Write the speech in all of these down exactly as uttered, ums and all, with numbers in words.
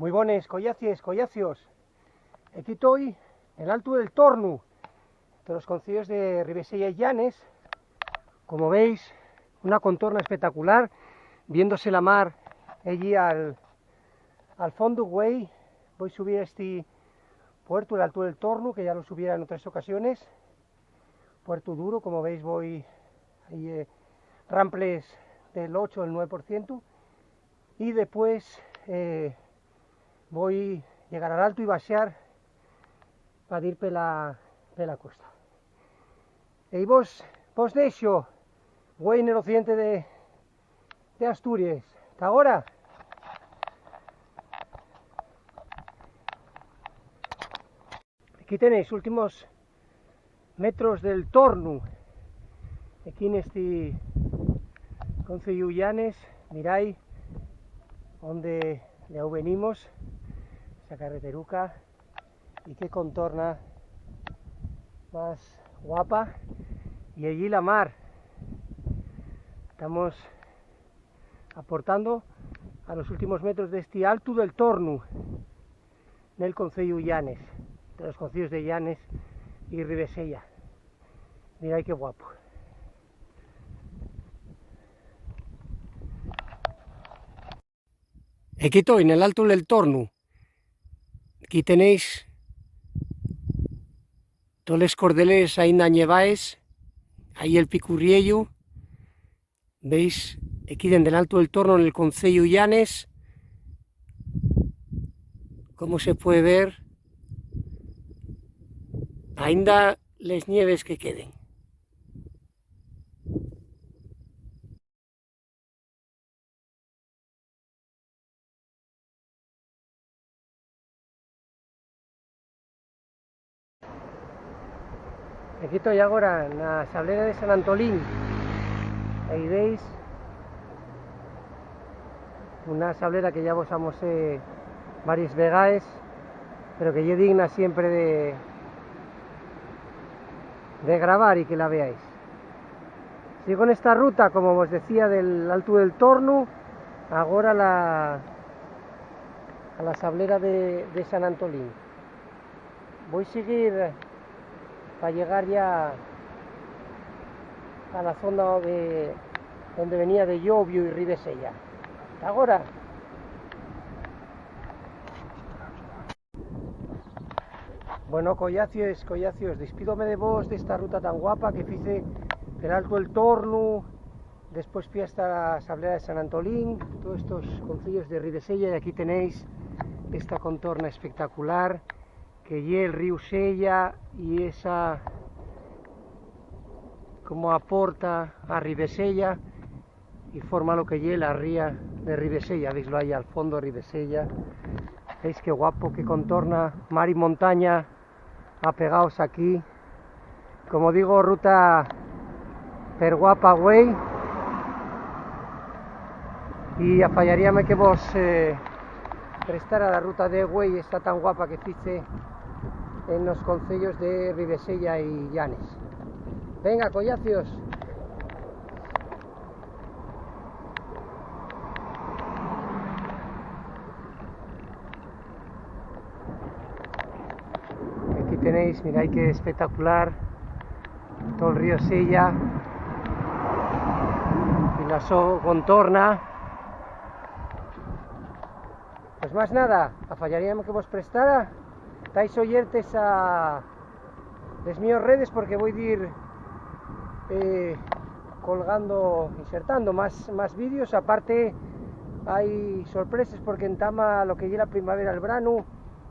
Mui bones, collacies, collacios. Equí toi, nel Altu del Tornu, de los conceyos de Ribeseya y Llanes. Como veis, una contorna espectacular, viéndose la mar ellí al, al fondu, güei. Voi subir esti puertu, el Altu del Tornu, que ya lo subiera en otras ocasiones. Puertu duro, como veis, voi ahí, eh, ramples del ocho, del nueve por ciento. Y después, eh, voi llegar al altu y baxar pa dir pela, pela costa. Y vos, vos dexo, güei, nel occidente de, de Asturies. Ta agora. Aquí tenéis últimos metros del Tornu. Aquí nesti conceyu Llanes, mirai onde de venimos, esa carreteruca, y qué contorna más guapa. Y allí la mar. Estamos aportando a los últimos metros de este Altu del Tornu, nel conceyu Llanes, de los conceyos de Llanes y Ribeseya. Mirai qué guapo. Equí toi, nel Altu del Tornu. Aquí tenéis toles cordeleres ainda ñevaes, ahí el Picurriellu. Veis, equí dende l'Altu del Tornu, nel conceyu Llanes, como se puede ver, ainda les ñeves que queden. Equí toi agora na sablera de San Antolín. Ahí veis una sablera que ya vos amosé varias vegaes, pero que ye digna siempre de, de grabar y que la veáis. Sigo nesta ruta, como vos decía, del Altu del Tornu, agora la, a la sablera de, de San Antolín. Voi siguir pa llegar ya a la zona de, onde venía de Llobio y Ribesella. Agora. Bueno, collacios, collacios, despídome de vos d'esta ruta tan guapa que fice del Altu del Tornu, después fui hasta la sablera de San Antolín, todos estos conceyos de Ribesella, y aquí tenéis esta contorna espectacular que ye el ríu Sella y esa como aporta a Ribesella y forma lo que ye la ría de Ribesella. Veislo ahí al fondo, Ribesella. Veis qué guapo, qué contorna, mar y montaña apegaos aquí. Como digo, ruta per guapa, güei. Y afayaríame que vos, eh, prestara la ruta de güei, esta tan guapa que fice en los conceyos de Ribesella y Llanes. Venga, collacios. Aquí tenéis, mirai qué espectacular, todo el río Sella y la so contorna. Pues más nada, afayaríame que vos prestara, tais oyentes a les míos redes, porque voi dir, eh, colgando, insertando más, más vídeos. Aparte, hai sorpreses porque entama lo que ye la primavera, el branu,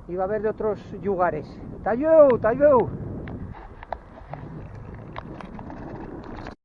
y va a haber de otros llugares. Ta llueu, ta llueu.